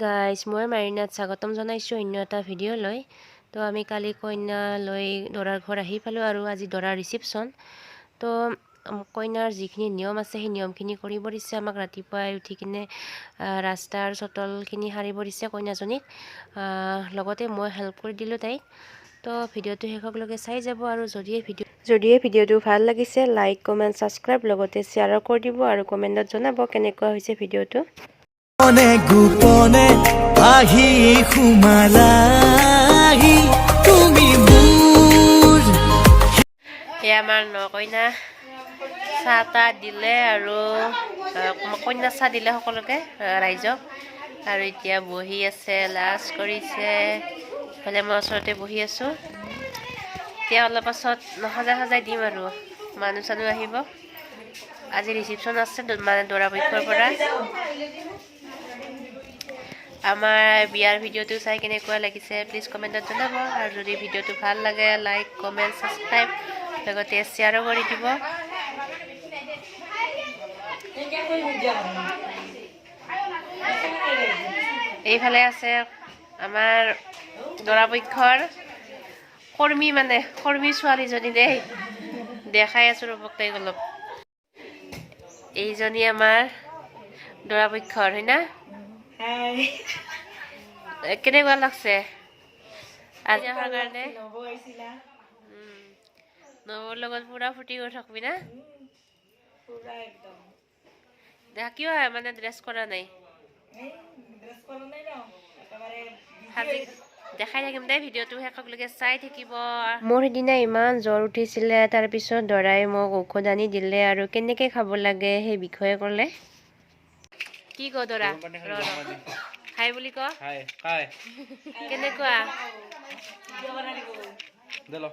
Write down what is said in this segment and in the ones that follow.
Guys, মই মাৰিনাত স্বাগতম জনাইছোঁ অন্য এটা ভিডিঅ'লৈ। তো আমি কালি কইনা লৈ দৰাৰ ঘৰ আহি পালোঁ আৰু আজি দৰাৰ ৰিচিপশ্যন। তো কইনাৰ যিখিনি নিয়ম আছে, সেই নিয়মখিনি কৰিব দিছে আমাক। ৰাতিপুৱাই উঠি কিনে ৰাস্তাৰ চোতালখিনি সাৰিব দিছে কইনাজনীক। লগতে মই হেল্প কৰি দিলোঁ তাইক। তো ভিডিঅ'টো শেষলৈকে চাই যাব আৰু যদিহে ভিডিঅ'টো ভাল লাগিছে, লাইক, কমেণ্ট, ছাবস্ক্ৰাইব, লগতে শ্বেয়াৰো কৰি দিব আৰু কমেণ্টত জনাব কেনেকুৱা হৈছে ভিডিঅ'টো। গোপনে গোপনে আহি সোমালাহি তুমি মোৰ এয়া আমাৰ ন কইনা। চাহ তাহ দিলে আৰু কইনা চাহ দিলে সকলোকে, ৰাইজক। আৰু এতিয়া বহি আছে, লাজ কৰিছে। ইফালে মই ওচৰতে বহি আছোঁ। এতিয়া অলপ পাছত সজাই সজাই দিম আৰু মানুহ চানুহ আহিব। আজি ৰিচিপশ্যন আছে, মানে দৰা পক্ষৰ পৰা। আমাৰ বিয়াৰ ভিডিঅ'টো চাই কেনেকুৱা লাগিছে, প্লিজ কমেণ্টত জনাব। আৰু যদি ভিডিঅ'টো ভাল লাগে, লাইক, কমেণ্ট, ছাবস্ক্ৰাইব, লগতে শ্বেয়াৰো কৰি দিব। এইফালে আছে আমাৰ দৰাপক্ষৰ কৰ্মী, মানে কৰ্মী ছোৱালীজনী দেই। দেখাই আছো ৰ'ব তাইক অলপ। এইজনী আমাৰ দৰাপক্ষৰ হয় না? কেনেকুৱা লাগছে আজি অহাৰ কাৰণে? নবৌৰ লগত পুৰা ফূৰ্তি কৰি থাকবি না? দেখা, কিয় মানে ড্ৰেছ কৰা নাই? সাজি দেখাই থাকিম দেই, ভিডিঅ'টো শেষলৈকে চাই থাকিব। মোৰ সিদিনা ইমান জ্বৰ উঠিছিলে। তাৰপিছত দৰাই মোক ঔষধ আনি দিলে আৰু কেনেকৈ খাব লাগে সেই বিষয়ে ক'লে। কি ক দৰা? ৰ ৰ। হাই বুলি ক। হাই হাই। কেনেকুৱা? দে ল।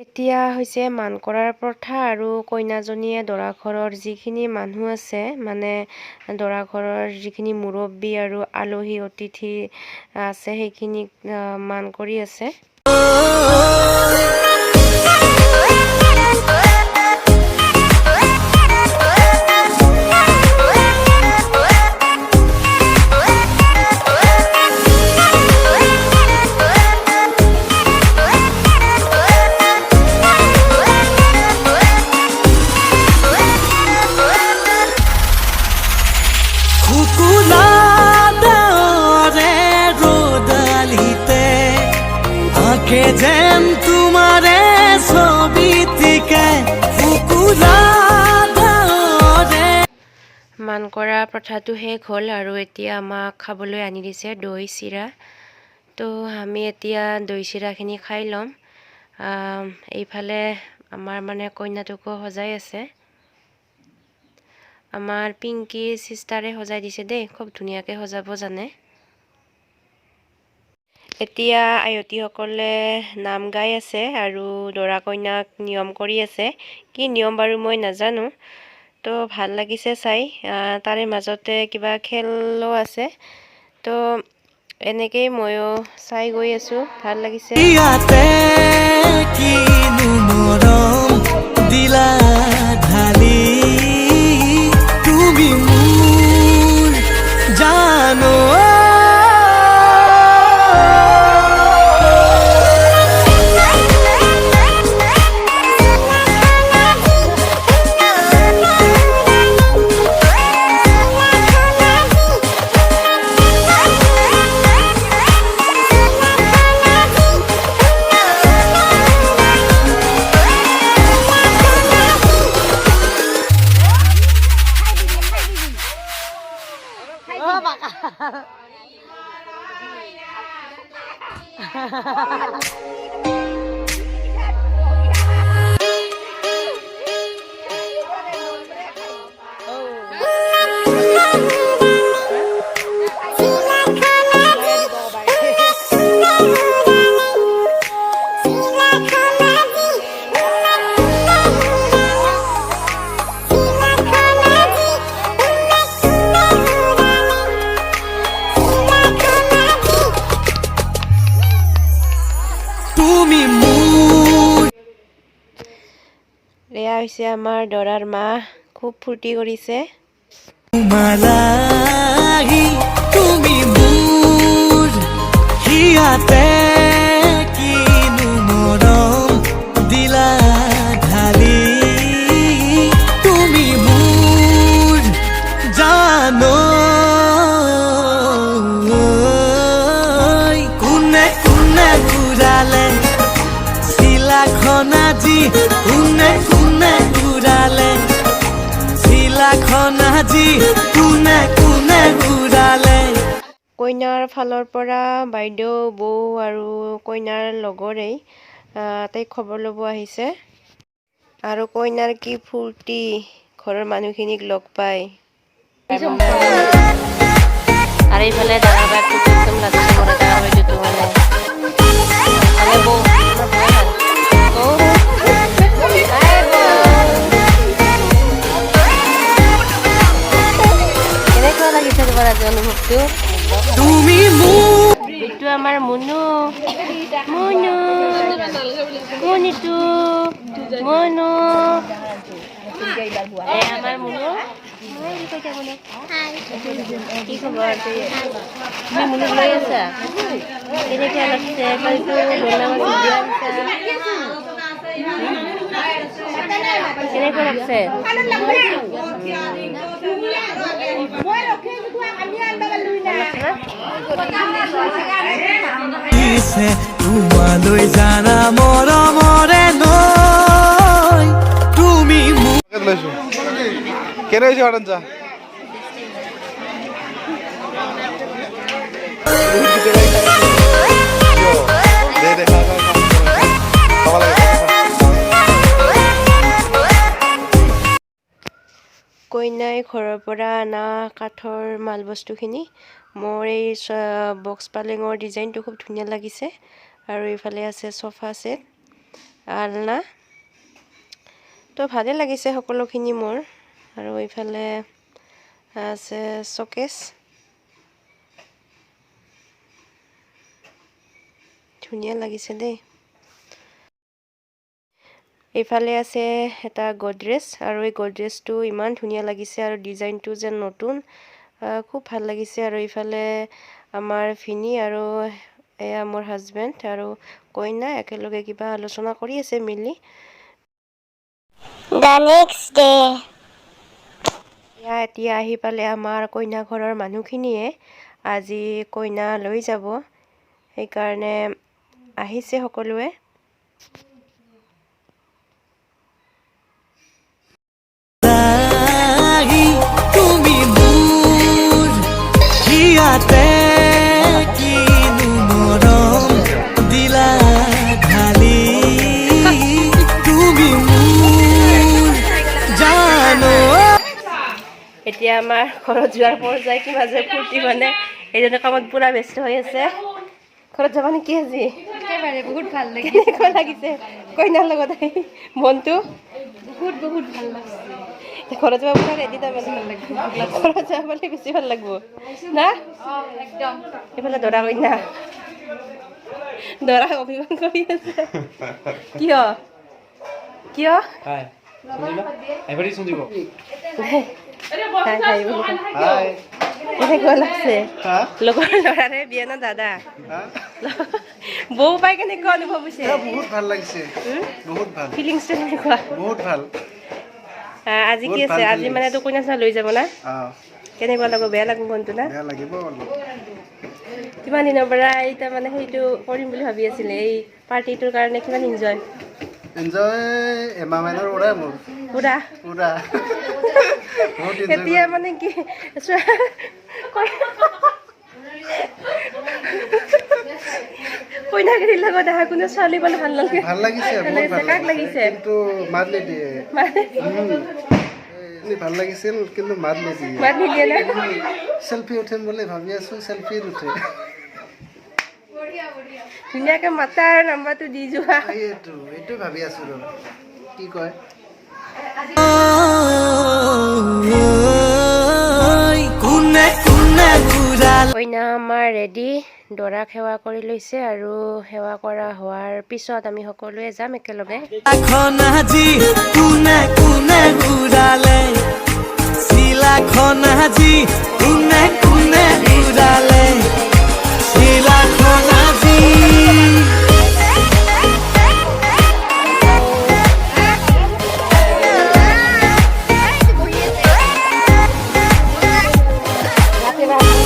এতিয়া হৈছে মান কৰাৰ প্ৰথা আৰু কইনাজনীয়ে দৰা ঘৰৰ যিখিনি মানুহ আছে, মানে দৰা ঘৰৰ যিখিনি মুৰব্বী আৰু আলহী অতিথি আছে, সেইখিনিক মান কৰি আছে। শুকুলা ডাৱৰে ৰ'দালিতে আঁকে যেন তোমাৰে ছবিটিকে, শুকুলা ডাৱৰে। মান কৰা প্ৰথাটো শেষ হ'ল আৰু এতিয়া আমাক খাবলৈ আনি দিছে দৈ চিৰা। তো আমি এতিয়া দৈ চিৰাখিনি খাই ল'ম। এইফালে আমাৰ মানে কইনাটোকো সজাই আছে। আমাৰ পিংকি চিষ্টাৰে সজাই দিছে দেই, খুব ধুনীয়াকৈ সজাব জানে। এতিয়া আয়তীসকলে নাম গাই আছে আৰু দৰা কইনাক নিয়ম কৰি আছে। কি নিয়ম বাৰু মই নাজানো। তো ভাল লাগিছে চাই। তাৰে মাজতে কিবা খেলো আছে। তো এনেকেই ময়ো চাই গৈ আছোঁ, ভাল লাগিছে। ইয়াতে কিনো মৰম দিলা ঢালি, তুমি মোৰ জানো। তুমি মোৰ এয়া হৈছে আমাৰ দৰাৰ মা, খুব ফূৰ্তি কৰিছে। মালাহি তুমি। হিয়াতে কিনো মৰম দিলা ঢালি। তুমি মোৰ জান, কোনে কোনে উৰালে চিলাখন আজি? কোনে কোনে উৰালে চিলাখন আজি? কোনে কোনে উৰালে? কইনাৰ ফালৰ পৰা বাইদেউ, বৌ আৰু কইনাৰ লগৰেই তাইক খবৰ ল'ব আহিছে। আৰু কইনাৰ কি ফূৰ্তি ঘৰৰ মানুহখিনিক লগ পাই! আৰু এইফালে ডাঙৰ বায়েকটোতো একদম লাজতে মৰে। ডাঙৰ বাইদেউটো মানে মানে বৌ আমাৰ ভাল। বৌ, হাই বৌ। কেনেকুৱা লাগিছে তোমাৰ আজি অনুভৱটো? তুমি মোৰ এইটো আমাৰ মুনু, মুনু, মুনুটো, মুনু। এই আমাৰ মুনু। হাই বুলি কৈ দিয়া মুনু। কি খবৰ? তুমি মুনুক লৈ আছা। কেনেকুৱা লাগছে? কালিতো দোলনা মাছত বিয়া দিছা। কেনেকুৱা লাগছে? ভাল লাগছে না? দিছে তোমালৈ জানা মৰমৰে নৈ, তুমি মোৰ লৈছো। কেনে হৈছে আঞ্জা? দে দে, খা খা খা, খাব লাগে, খা। কইনাই ঘৰৰ পৰা অনা কাঠৰ মাল বস্তুখিনি। মোৰ এই বক্স পালেঙৰ ডিজাইনটো খুব ধুনীয়া লাগিছে। আৰু এইফালে আছে চোফা ছেট, আলনা। তো ভালে লাগিছে সকলোখিনি মোৰ। আৰু এইফালে আছে শ্বকেছ। ধুনীয়া লাগিছে দেই। এইফালে আছে এটা গডৰেজ আৰু এই গডৰেজটো ইমান ধুনীয়া লাগিছে আৰু ডিজাইনটো যেন নতুন, খুব ভাল লাগিছে। আৰু এইফালে আমাৰ ভিনি আৰু এয়া মোৰ হাজবেণ্ড আৰু কইনা একেলগে কিবা আলোচনা কৰি আছে মিলি। The next day. এয়া এতিয়া আহি পালে আমাৰ কইনা ঘৰৰ মানুহখিনিয়ে। আজি কইনা লৈ যাব, সেইকাৰণে আহিছে সকলোৱে। আহি তুমি মোৰ হিয়াতে কিনো মৰম দিলা ঢালি। তুমি মোৰ জান। এতিয়া আমাৰ ঘৰত যোৱাৰ পৰ্যায়। কিমান যে ফূৰ্তি, মানে এইজনে কামত পূৰা ব্যস্ত হৈ আছে। ঘৰত যাবা নেকি আজি? একেবাৰে, বহুত ভাল লাগিছে। কেনেকুৱা লাগিছে কইনাৰ লগত আহি মনটো? বহুত বহুত ভাল লাগিছে। ঘৰত যাব পুৰা ৰেডি। তাৰমানে ঘৰত যাব পালে বেছি ভাল লাগিব না? একদম। এইফালে দৰা কইনা, দৰা অভিমান কৰি আছে। কিয়, কিয়? হাই সঞ্জীৱা, আহিব সঞ্জীৱ। হাই হাই বুলি কয়। হাই। কেনেকুৱা লাগছে? হা? লগৰ ল'ৰাৰে বিয়া না দাদা? বৌ পাই কেনেকুৱা অনুভৱ হৈছে? বহুত ভাল লাগিছে, বহুত ভাল। ফিলিংছটো কেনেকুৱা? বহুত ভাল। আজি কি বহুত আছে ভাল আজি? feelings। মানে তো কইনা চইনা লৈ যাব না? অঁ। কেনেকুৱা লাগিব? বেয়া লাগিব মনটো না? বেয়া লাগিব অলপ। কিমান দিনৰ পৰা এই তাৰমানে সেইটো কৰিম বুলি ভাবি আছিলে? এই পাৰ্টিটোৰ কাৰণে কিমান এনজয়? এনজয় এমাহ মানৰ পৰাই মোৰ। পুৰা? পুৰা বহুত এনজয়। এতিয়া মানে কি, চোৱা, কইনাগিৰিৰ লগত অহা কোনো ছোৱালী মানে ভাল নালাগে? ভাল লাগিছে। ভাল বহুত লাগিছে। ভাল। কাক লাগিছে? কিন্তু মাত নিদিয়ে। মানে এই ভাল লাগিছিল, কিন্তু মাত নিদিয়ে। মাত নিদিয়ে না? চেলফি উঠিম বুলি ভাবি আছো, চেলফি নুঠে। ধুনীয়াকে মাতা আৰু নাম্বাৰটো দি যোৱা। এইটো এইটো ভাবি আছো, ৰ কি কয়। কোনে কোনে উৰালে? কইনা আমাৰ ৰেডি। দৰাক সেৱা কৰি লৈছে আৰু সেৱা কৰা হোৱাৰ পিছত আমি সকলোৱে যাম একেলগে। চিলাখন আজি কোনে কোনে উৰালে? চিলাখন আজি কোনে